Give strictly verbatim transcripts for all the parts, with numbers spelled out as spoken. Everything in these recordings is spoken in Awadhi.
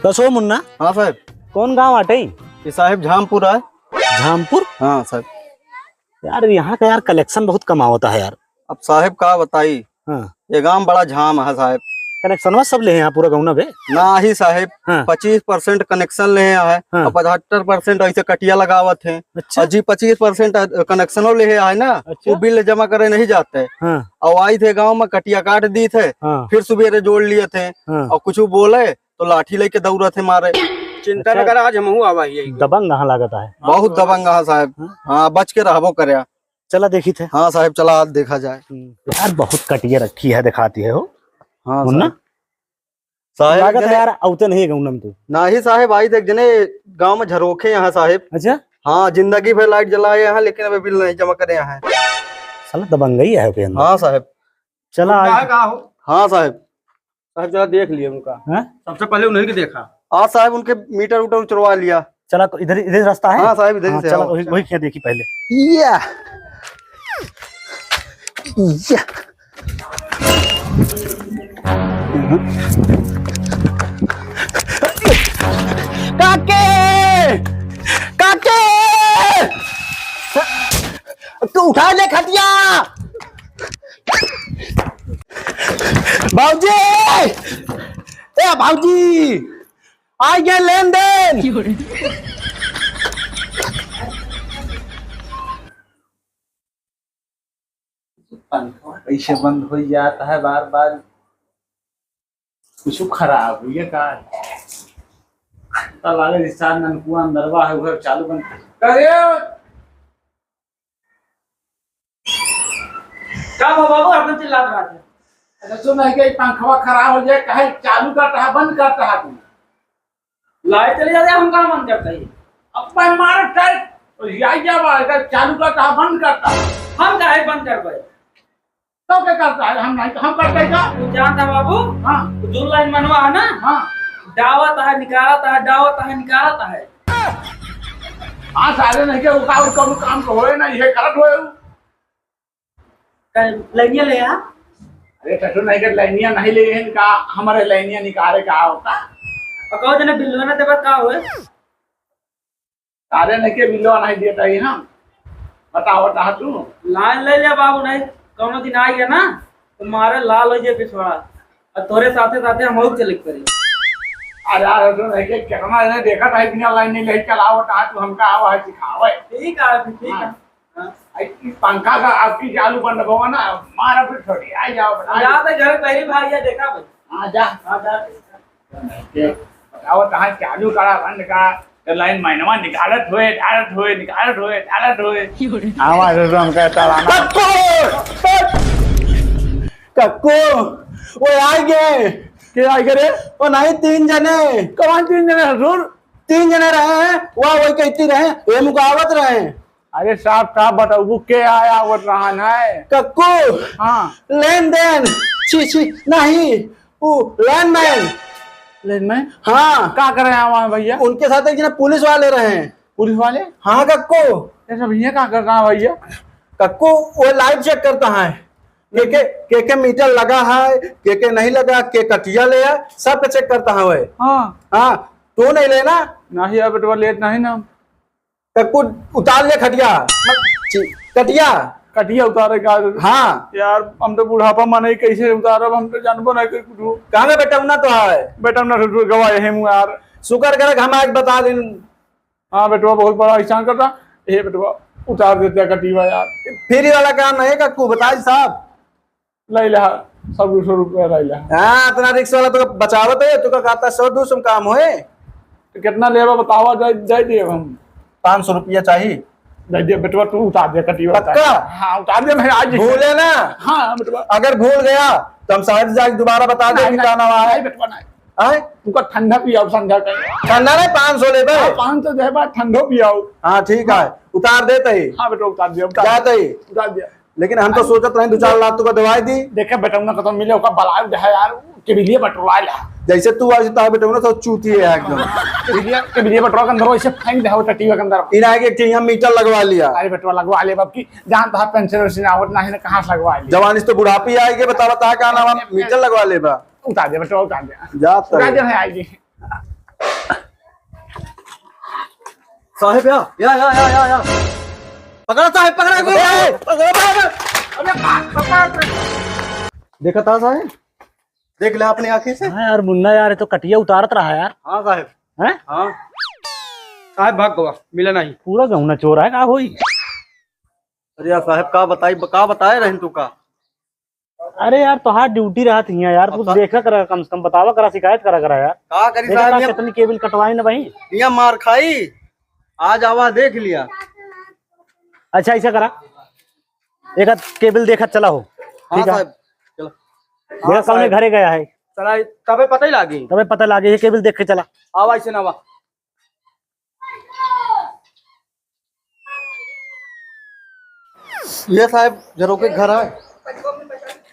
कसो मुन्ना? हाँ साहेब। कौन गाँव आटे? ये साहेब झामपुर है। झामपुर? हाँ साहेब। यार, यहाँ का यार कलेक्शन बहुत कम आवता है यार। अब साहेब का बताई, हाँ। ये गाँव बड़ा झाम है साहेब। कनेक्शनवा सब ले हैं यहाँ पूरा गौना बे? नाही साहेब, हाँ। पच्चीस परसेंट कनेक्शन ले हैं यहाँ, हाँ। और पचहत्तर परसेंट ऐसे कटिया लगावत हैं। अच्छा। और जी पच्चीस परसेंट कनेक्शनो ले हैं यहाँ ना, अच्छा। वो बिल जमा करे नहीं जाते। हाँ। और आई थे गाँव में कटिया काट दी थे, हाँ। फिर सुबेरे जोड़ लिए थे, हाँ। और कुछ बोले तो लाठी लेके दौड़त है मारे। चिंता अच्छा। न करा, आज हमहू आवा ही है। दबंग कहाँ लागत है? बहुत दबंग है साहेब। हाँ। हाँ, बच के रहबो करे। चला देखी थे। हाँ साहेब, चला आज देखा जाए। हम्म, यार बहुत कटिया रखी है, दिखाती है हो। हाँ मुन्ना? साहेब। साहेब लागत है जने यार, औते नहीं है गौनम तू। नाही साहेब, आई देख जने गाँव में झरोखे यहाँ साहेब। अच्छा? हाँ, जिंदगी भर लाइट जलाए यहाँ, लेकिन अबे बिल नहीं जमा करे यहाँ। साला दबंगई है के अंदर। हाँ साहेब। चला आज। का हो? हाँ साहेब। साहब, जरा देख लिए उनका। हैं? सबसे पहले उन्हीं के देखा। आज साहब उनके मीटर उटर उतरवा लिया। चला, को इधर, इधर रास्ता है? हाँ साहब, इधर हाँ, से चला, आओ। वही, वही क्या देखी पहले। या। या। काके! काके! तू उठा ले खटिया। बाबूजी! ए बाबूजी! आ गए लेन देन। पंखा कैसे बंद हो जाता है बार बार? कुछ खराब हुई है का? पता लागे रिचार्ज ननकुआ अंदरवा है, उधर चालू बंद करे। का हो बाबू, हरदम चिल्लात रहत है? अच्छा, सुन, नहीं कि पंखवा खराब हो जाए, काहे चालू करत है, बंद करत है तू? लाइट चली जात है, हम कहाँ बंद करत है? अब मैं मारे टाइट, और या, या बात है, चालू करत है, बंद करत है। हम काहे बंद करबे? तो क्या करता है? हम नहीं, हम करते हैं क्या? तू जानता है बाबू? हाँ। तू जो लाइन मनवा है ना? हाँ। डावत है, निकालत है, डावत है, निकालत है। हाँ, सारे नहीं के उका और कौनो काम तो होए ना, ये करत होए। कल लाइनिया ले आ। अरे, ससुर नहीं के लाइनिया नहीं ले हैं का, हमारे लाइनिया निकाले का होता? और कहो जने बिलवा ना देबा का होए? अरे नहीं के बिलवा नहीं देता ही हम। बताओ, बता तू। लाइन ले ले बाबू, नहीं कौनो दिन आई है ना, तो मारे लाल हो जाए पिछवाड़ा। और तोरे साथे साथे हम और चले के पड़ी। अरे यार, तो नहीं के कितना जने देखा था, बिना लाइन नहीं ले चलाओ, ता तू हमका आवा है सिखावे। ठीक है, ठीक है। हाँ। हाँ। आई, ई पंखा का आपकी चालू बंद होगा ना, मारा फिर छोड़ी, आ जाओ, आ जाओ। जा तो घर पहले भाग जा, देखा भाई। हाँ, जा। हाँ, जा। के बताओ, कहाँ चालू करा बंद का, तो लाइन महीनवा निकालत होए, डालत होए, निकालत होए, डालत होए। आवाज एकदम कहता रहा ना। कक्कू! कक्कू! वो आ गए। के आ गए रे? वो नहीं, तीन जने। कौन तीन जने हजूर? तीन जने रहे हैं, वह वही कहती रहे, ये मुकावत रहे। अरे साफ साफ बताओ, वो के आया वो रहन है? कक्कू। हाँ। लेन देन। छी, छी, नहीं, वो लाइनमैन। लाइनमैन? हाँ। का करे आवा है भैया? उनके साथ एक जना पुलिस वाले रहे हैं। पुलिस वाले? हाँ कक्कू। ये सब ये का कर रहा है भैया? कक्कू, वो लाइट चेक करता है, के के, के के मीटर लगा है, के के नहीं लगा, के कटिया ले है, सब के चेक करता है वह। हाँ। हाँ, तू नहीं लेना? नहीं यार बेटवा, लेत नहीं ना। कक्कू उतार ले खटिया। मत-, ची-, कटिया। कटिया उतारे का? हाँ। यार, हम तो बुढ़ापा में नहीं, कैसे उतारब, हम तो जानबो नहीं कर कुछ। कहाँ में बेटौना तो है? बेटौना तो गवा है मुँह यार। शुक्र करे कि हम आज बता दिन। हाँ बेटवा, बहुत बड़ा एहसान करता। हे बेटवा, उतार देते कटिया यार। फ्री वाला काम नहीं कक्कू, बताई साहब। ले ले, हाँ, सौ दो सौ रुपया ले ले। हाँ, इतना रिक्स वाला तो बचावत है, तू का कहता सौ दो सौ में काम होए? तो कितना लेबा बतावा, दे, दे दिए हम। पाँच सौ रुपया चाहिए। दे दिए बेटवा, तू उतार दे कटिया। पक्का? हाँ, उतार दे, मैं आज ही भूले ना। हाँ बेटवा। अगर भूल गया तो हम साहब जाके दोबारा बता दे नहीं, कि नहीं, का नाम है। नहीं बेटवा, नहीं। आए? तुमका ठंडा पियाओ समझा के। ठंडा नहीं, पाँच सौ लेबे। हाँ, पाँच सौ देबा, ठंडो पियाओ। हाँ, ठीक है, उतार देते ही। हाँ बेटवा, उतार दिया, उतार जाते ही। उतार दिया। लेकिन हम तो सोचत रहे दो चार लाख तुका दवाई दी। देखे बेटौना कतौ मिले, ओका बलायो दे यार, के बिलिया बटोरवा ले। जैसे तू आज तार बेटौना तो चूती है एकदम। के बिलिया, के बिलिया बटोरवा के अंदर वैसे फेंक दे हो टटीवा के अंदर। इना के एक ठे यहाँ मीटर लगवा लिया। अरे बेटवा लगवा ले बाप की, जान तो पेंशन वेंशन आवत ना है ना, कहाँ से लगवा ले? जवानी से तो बुढ़ापी आएगी, बता बता का नाम है, मीटर लगवा ले बा। उतार दे बेटवा, उतार दे। जा उतार दे है आएगी। साहेब, या, या, या। पकड़ा साहेब, पकड़ा, ए! पकड़ा, पकड़ा। अरे, पकड़ा। देखा था साहेब? देख ले अपने आँखी से। हाँ यार मुन्ना यार, ये तो कटिया उतारत रहा यार। हाँ साहेब। हैं? हाँ। साहेब भाग गवा, मिला नहीं। पूरा गहुना चोर है, का होई? अरे यार साहेब, का बताई, का बताए रहन तू का? अरे यार, तोहार ड्यूटी रहत हिया यार, कुछ देखा करा, कम से कम बतावा करा, शिकायत करा करा यार। का करी देखा साहेब, का ये कितनी केबल कटवाई ना भाई। ये मार खाई, आज आवा देख लिया। अच्छा, ऐसा करा, एक आध केबल देखत चला हो। हाँ ठीक है। साहेब, चलो। देखा हाँ कौने साहेब। घरे गया है। चला, तबे पता ही लागी। तबे पता लागे, ये केबल देख के चला। आवा, ऐसे ना आवा। ये साहेब झरोखे घर है।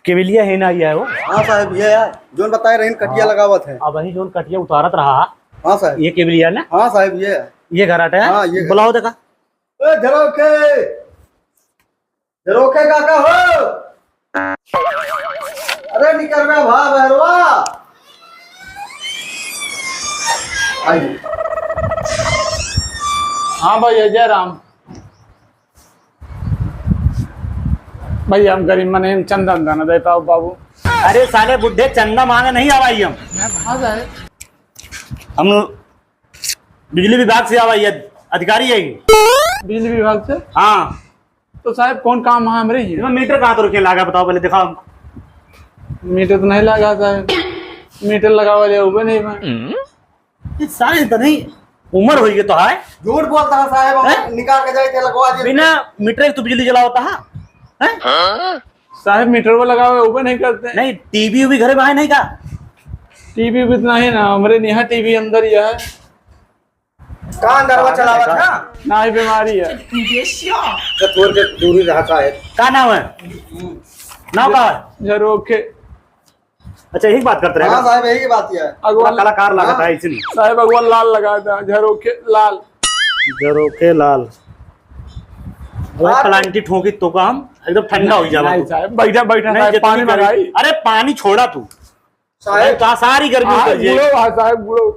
केबलिया है ना, ये है वो? हाँ साहेब, ये है। जोन बताए रहीन, कटिया हाँ। लगावत है। अब वही जोन कटिया उतारत रहा। हाँ साहेब। ये केबलिया ना? हाँ साहेब, ये है। ये घर आटे है? हाँ, ये घर। बुलाओ देखा। ए, झरोखे। झरोखे काका हो। अरे निकर बे भा बहरवा। आइए। हाँ भैया, जय राम। भैया, हम गरीब मने, हम चंदा उंदा ना दे पाओ बाबू। अरे साले बुढ़े, चंदा मांगे नहीं आवाई हम। मैं कहाँ जाए? हम बिजली विभाग से आवाई है, अधिकारी है। बिजली विभाग से? हाँ। तो साहेब, कौन काम है हमरे ये? इमा मीटर कहाँ तो रुके लागा, बताओ पहले, दिखाओ। मीटर तो नहीं लागा साहेब, मीटर लगावे ले उबे नहीं बा। ये सारे तो नहीं, उम्र होई गई तो है। झूठ बोलता है साहेब, हम हैं? निकाल के जाए थे, लगवा दिए। बिना मीटर तू बिजली जलावता है? हैं? साहेब, मीटर वो लगावे, उबे नहीं करते। नहीं, टीवी भी घरे में है नहीं का? टीवी भी तो नहीं ना, हमरे यहाँ टीवी अंदर ही है। का अंदरवा चलावत है? ना ही बीमारी है। तो थोड़ के दूरी रहा साहेब। का नाम है? नाम का है? झरोखे। अच्छा, यही बात करते रहे हाँ ना? साहेब, यही बात है। अगवा थोड़ा कलाकार लागत हाँ। है, इसलिए। साहेब, अगवा लाल लगा था, झरोखे लाल। झरोखे लाल। अरे, प्लांटी ठोकी तो का हम एकदम ठंडा हो जावा नहीं तू। साहेब, बैठा, बैठा नहीं, साहेब, जितनी पानी गर्मी मंगाई। अरे, पानी छोड़ा तू। साहेब। अरे, का सारी गर्मी हाँ, उतर जाए। गुड़ो, हाँ, साहेब, गुड़ो।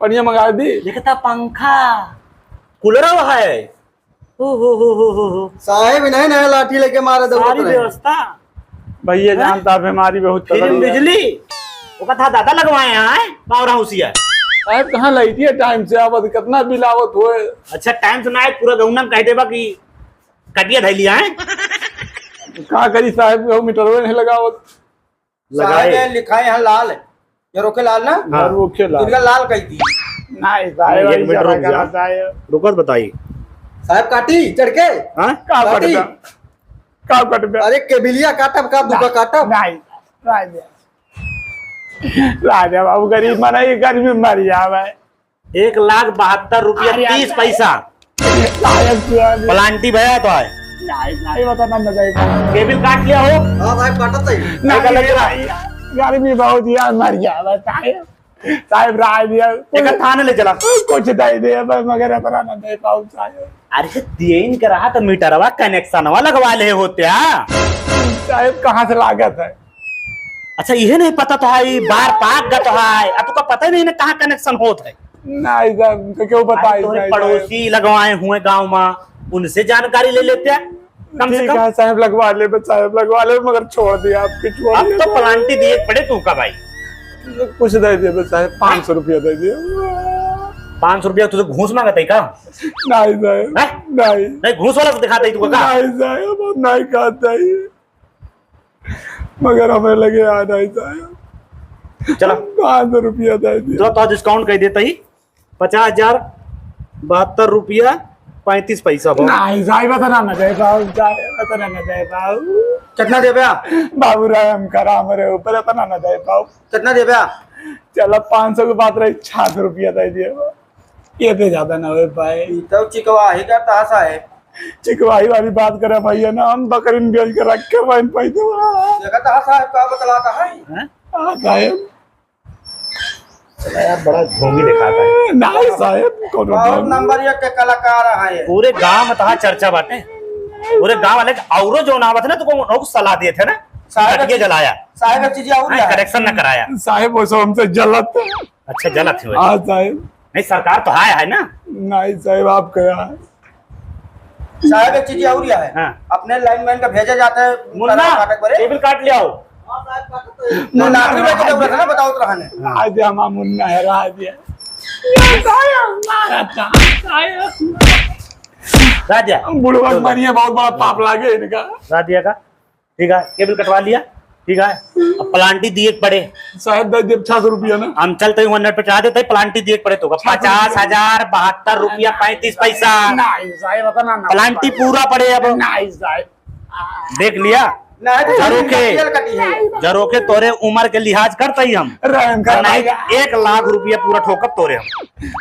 पनिया मंगा दी। देखता पंखा, कूलर है। ओ हो हो हो हो हो। साहेब, इन्हें नया लाठी लेके मारे दो सारी उतरे। व्यवस्था। भैया, हैं? जानता, बीमारी बहुत फिर तगड़ी है। बिजली, वो कथा दादा लगवाए हैं, पावर हाउस ही है। साहेब, कहाँ लाइट है टाइम से आवत, कितना बिल आवत होए? अच्छा, टाइम से ना आए, पूरा गौना में कह देबा कि कटिया धै लिया है। का करी साहेब, कहूँ मीटरवे नहीं लगावत। लगाए। साहब, ये लिखाए हैं लाल, ये रोके लाल ना? हाँ। रोके लाल। इनका लाल कही दी। नहीं, साहब, नहीं, एक ऐसा मिनट रुक लगा जा। साहब। रुकत बताई। साहब, काटी चढ़ के? हाँ? का काटी। कटबे? का कटबे? अरे, केबिलिया काटब, का दुका ना, काटब? नहीं, राय दे। राय दे बाबू, गरीब मना, ये गर्मी में मर जावे। एक लाख बहत्तर रुपया अरे, तीस अरे। पैसा। साहब, साहब। प्लांटी भया तो है। नहीं, नहीं, बता ना, ना, नहीं। केबिल काट लिया हो? हाँ, साहब, काटत है। नहीं, नहीं, नहीं, नहीं, गर्मी बहुत यार, मर गया, बस, साहब। साहब, राय दिया। एक थाने ले चला। कुछ दे दे, बस, मगर इतना ना दे पाऊँ, साहब। अरे, दिए इनके रहा तो मीटरवा कनेक्शनवा लगवा ले होत्या। साहब, कहाँ से लागत है? अच्छा, इहे नहीं पता तो है, ई बार पाक गत है, आ तुका पता ही नहीं ना कहाँ कनेक्शन होत है। नहीं साहब, तो क्यों बताई भाई, तोरे साहब? पड़ोसी लगवाए हुए गांव में, उनसे जानकारी ले लेते हैं, कम से ठीक कम। है साहब, लगवा ले बे साहब, लगवा ले, मगर छोड़ दिया आपके, छोड़ अब दिया तो साहब। प्लांटी दिए पड़े तू का भाई। कुछ दे दिए बे साहब, पाँच सौ रुपया दे दिए। पाँच सौ रुपया तुझे घूस मांगत है का? नहीं साहब, हैं? नहीं। नहीं, घूस वाला तो दिखाता ही तू का? नहीं साहब, अब नहीं खाता ही। मगर हमें लगे आ नहीं साहब। चलो। पाँच सौ रुपया दे दिया। चलो, तो डिस्काउंट कर देता ही, पचास हजार बहत्तर रुपया पैंतीस पैसा भाव। नहीं साहब, इतना ना दे पाओ साहब, इतना ना दे पाओ। कितना देबे? बाबू राय, हम करा हमारे ऊपर, इतना ना दे पाओ। कितना देबे? चलो, पाँच सौ की बात रही, छह सौ रुपया दे दिया। ये तो ज्यादा ना हो पाए। ई तो चिकवाही का तासा है। चिकवाही वाली बात करे भैया ना, हम बकरीन बेच के रख के बहन पैदे। देखा तासा है, का बतलाता है? हैं? हाँ, साहब। चला यार, बड़ा ढोंगी दिखाता है। नहीं साहब, कोनो बहुत ढोंगी। नंबर एक के कलाकार है। पूरे गांव में तहार चर्चा बाटे। पूरे गांव वाले के औरो जो नावत ना, तो को, को सलाह देत है ना, साहब, कटिया जलाया। साहब, एक चीज और हाँ, है। कनेक्शन ना कराया। साहब, वो सब हमसे जलत है। अच्छा, जलत है। हाँ, साहब। नहीं, सरकार तो हाय है ना। नहीं साहब, आप कहा। साहब, एक चीज और यह है। हाँ। अपने लाइनमैन का भेजा जाता है मुन्ना, तारा फाटक पर। केबल काट ले आओ। लाठी लेके जब रखा ना, बताओ तो रहने। हाँ। आज हमारा मुन्ना है, राज है। राज है। हम बुढ़वा के मारिए, बहुत बड़ा पाप लागे इनका। राज है का? ठीक है, केबल कटवा लिया। ठीक है, अब प्लांटी दिए के पड़े। साहब, दे दे छह सौ रुपया ना। हम चलते ही वन पे चढ़ा देते, प्लांटी दिए के पड़े तो छह सौ रुपया। पचास हजार बहत्तर रुपया पैंतीस पैसा। नहीं साहब, इतना ना। प्लांटी पूरा पड़े अब। नहीं साहब। देख लिया? नहीं, तो झरोखे, तेल कटी है। झरोखे तोरे उम्र के लिहाज करते ही हम। रहम कर नहीं, भाई। एक लाख रुपया पूरा ठोकब तोरे हम।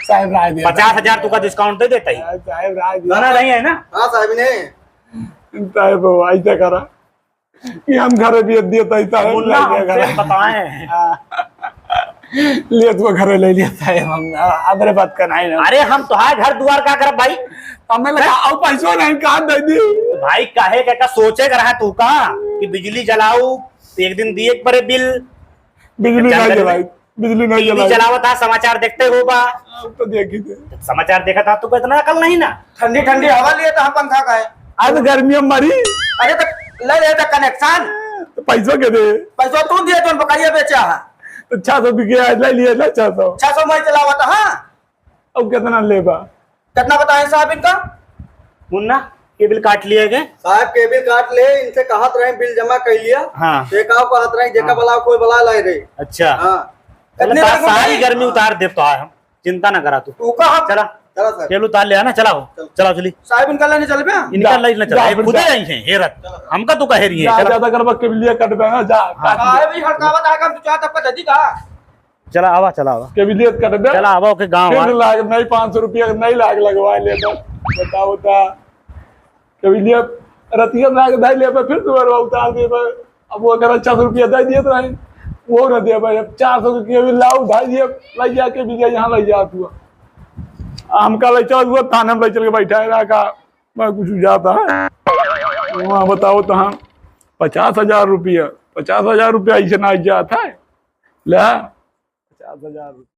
साहब, राय दिया। पचास हजार तू का डिस्काउंट दे देते ही। साहब, राय दिया। गाना नहीं है ना? हाँ साहब, नहीं। साहब, भाई क्या करा? कि हम घरे बेच दिए तो ऐसा है, मुन्ना, ले गया हमसे घरे। बताएं। हाँ। ले तो घरे ले लिया था हम, आ, हमरे बात का नहीं ना। अरे हम तोहार घर दुआर का करब भाई? हमें लगा, हैं? अब पैसों नहीं, कहाँ दे दी? भाई काहे के का सोचे कर रहा तू का कि बिजली जलाऊ तो एक दिन दिए के पड़े बिल। बिजली नहीं जलाई। बिजली नहीं टीवी जलाई। चलावत हा, समाचार देखते हो बा? अब तो देखी थे। समाचार देखत हा, तू को इतना अकल नहीं ना? ठंडी ठंडी हवा लिए तो हम पंखा का है। आज गर्मी में मरी। अरे तो ले ले तो कनेक्शन। तो पैसों के दे? पैसों तू दिए, जोन बकरिया बेचा है। तो छह सौ बिके, आज ले लिए ना छह सौ। छह सौ मैं चलावत हा। अब कितना लेबा? कितना बताएं साहब इनका? मुन्ना, केबल काट लिए के? साहब, केबल काट ले, इनसे कहत रहे बिल जमा कर लिया। हाँ। तो का कहत रहे, जेका हाँ। बलाओ कोई बला लाए रहे। अच्छा। हाँ। चला, कितने तार बजे सारी घूमते हैं? गर्मी उतार देब तो हम, चिंता ना करा तू। तू का हम चला। चला साहब। केबल उतार ले ना, चला हो। चल। चला चली। साहब इनका लेने चल बे? इनका जा, ले ना चला, जा, ये खुदे जा। आई हैं, हेरत। चला। हमका तू कहे रही है, जा, चला। ज्यादा करबा केबलिया कट बे ना, जा, हाँ। काट ले। साहब, ये हड़कावत आएगा, हम तो चाहत आपका जल्दी का। चला आवा, चला आवा। केबिलियत कट दे। चला आवा, ओके, गाँव फिर आवा। लाग नहीं, पाँच सौ रुपया नहीं लाग लगवा ले तो। बताओ ता। केबिलियत रतिया लाग धाई ले, फिर दोबारा उतार दे। अब वो अगर अच्छा सौ रुपया दे दिए तो नहीं, वो ना दे भाई। अब चार सौ के केबिल लाओ, धाई दिए, ले जाके बिजलिया यहाँ ले जा तू। हमका ले चल हुआ, थाने में ले चल के बैठा है, रहा का, मैं कुछ जाता है। वहाँ बताओ तो हम पचास हजार रुपया, पचास हजार रुपया ऐसे ना जाता है। ले, पचास हजार रुपया।